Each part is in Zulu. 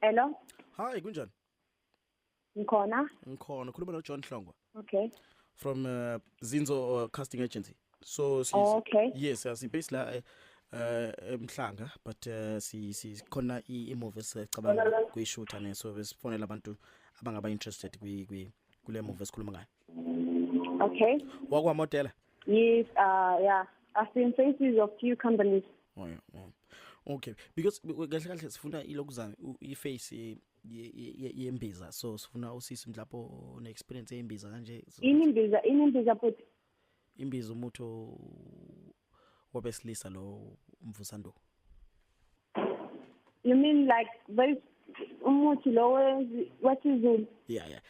Hello. Hi, kunjani? Ngikhona. Ngikhona, khuluma no John Hlongwa. Okay. From Zinzo Casting Agency. So si Oh, okay. Yes, si based la eMhlanga, but si khona i movie esicabanga kuyishoota ne, so besifonela abantu abangaba interested kwi kule movie esikhuluma ngayo. Okay. Wakwa modela? Yes, yeah. I've seen faces of few companies. Oh yeah. Okay, because kahle kahle sifuna ilokuzana iface yembiza, so sifuna usisi mhlapho one experience yembiza kanje. Inimbiza, inimbiza but imbiza umuthi wabesilisa lo umvusando. You mean like those umuthi lo wesiZulu? Yeah.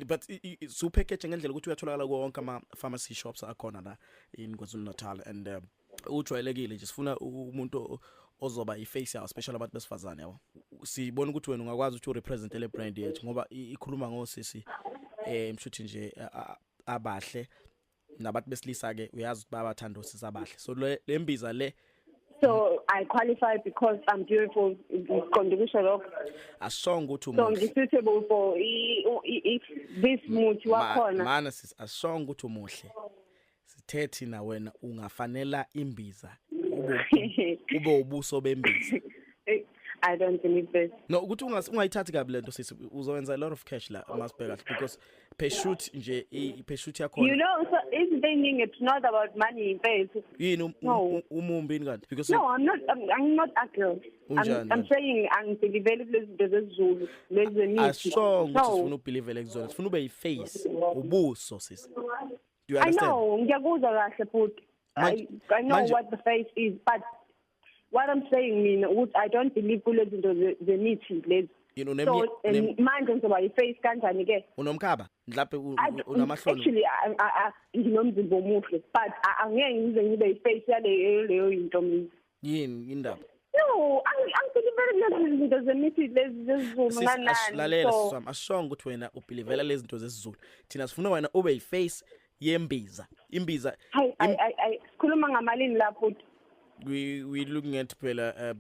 But so package ngendlela ukuthi uyatholakala kuwo wonke ama pharmacy shops akhona la in KwaZulu Natal, and ujwayelekile nje sifuna umuntu ozoba iface yawo, especially abantu besifazane, yabo. Sibona ukuthi wena ungakwazi ukuthi urepresent le brand yethu ngoba ikhuluma ngosisi mshuthi nje abahle nabantu besilisa ke, uyazi ukuthi bayabathanda osisi abahle, so le mbiza le. So I qualify because I'm beautiful, ngiqonde kusho lokho. Asonga ukuthi So umuhle. ngi-suitable for this muthi wakhona. Mana sis, asonga ukuthi umuhle, sithe thina wena ungafanela imbiza, ube ubuso bembiza. I don't believe this. No, ukuthi ungayithathi kabi lento sisi, uzowenza a lot of cash la masibheka, because per shoot nje, per shoot yakhona. You know, so izinto ey'ningi, it's not about money mfethu. Yini No. umumbi yini kanti? Because No, I'm not, I'm not ugly. Unjani I'm kanti? saying angibelieveli kulezi zinto zesiZulu, lezi zemithi. Asonga ukuthi No. sifuna ubelievele kuzona, sifuna ube yiface, ubuso sisi. Do you I understand? know, ngiyakuzwa kahle futhi. I know what the face is, but what I'm saying mina ukuthi I don't believe kulezi zinto zemithi lezi. You know, So manje ngizoba yi-face kanjani ke? Unomkhaba mhlawumbe unamahloni. Actually, nginomzimba omuhle, but angeke ngize ngibe yi-face yaleyo leyo into mina. Yini indaba? No, angibelieveli kulezi zinto zemithi lezi zesiZulu Sisi, nani nani. asilalela So sisi wami, asishongo ukuthi wena ubelievela lezi zinto zesiZulu. Thina sifuna wena ube yi-face yembiza. Imbiza. Hayi, hayi, hayi, hayi, sikhuluma ngamalini lapho? We looking at phela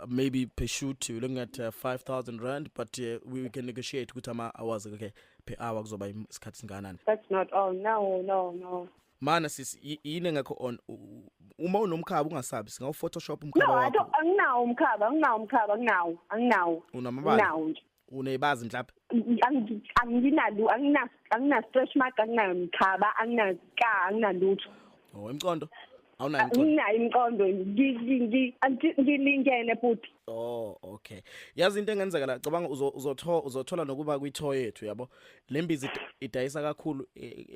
maybe per shoot we're looking at 5,000 rand, but we can negotiate ukuthi ama hours, okay, per hour kuzoba isikhathi singakanani. That's not all. No, no, no. Mana sisi, yini engekho on? Uma unomkhaba ungasabi, singawu Photoshop umkhaba No, I wakho. don't, anginawo umkhaba, anginawo umkhaba, anginawo, anginawo. Unamabala? Anginawo nje. Unebazi mhlawumbe? Anginalo, angina stretch mark, anginamkhaba, anginaka, anginalutho. Oh, imcondo? Awunayo imcondo? Nginayo imcondo, ngilingene futhi. Oh, okay. Yazi into engenzeka la, cabanga uzothola nokuba kwi-tour yethu, yabo. Le mbiza idayisa kakhulu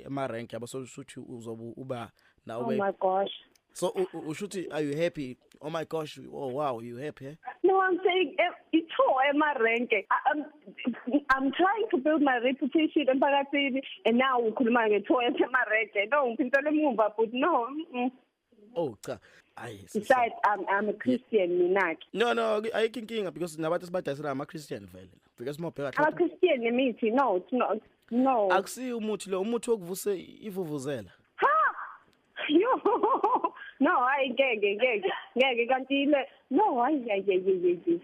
ema rank, yabo, so ushuthi uzobe uba na Oh ube my gosh. So ushuthi are you happy? Oh my gosh, oh wow, you happy? Eh? No, I'm saying i-tour emarenke. I'm trying to build my reputation emphakathini, and now ukhuluma nge-tour emarenke. No, ngiphindela emuva, but no. Oh cha. Ayi, sisi. Besides, I'm a Christian mina ke. No, no, ayikho inkinga because nabantu esibadayisela ama Christian vele. Because mawubheka Ama Christian nemithi, no, it's not. No. Akusiyo umuthi lo, umuthi wokuvuse ivuvuzela. Ha! Yo. No, hayi ngeke, ngeke. Ngeke kanti ile. No, hayi, hayi, hayi, hayi, hayi.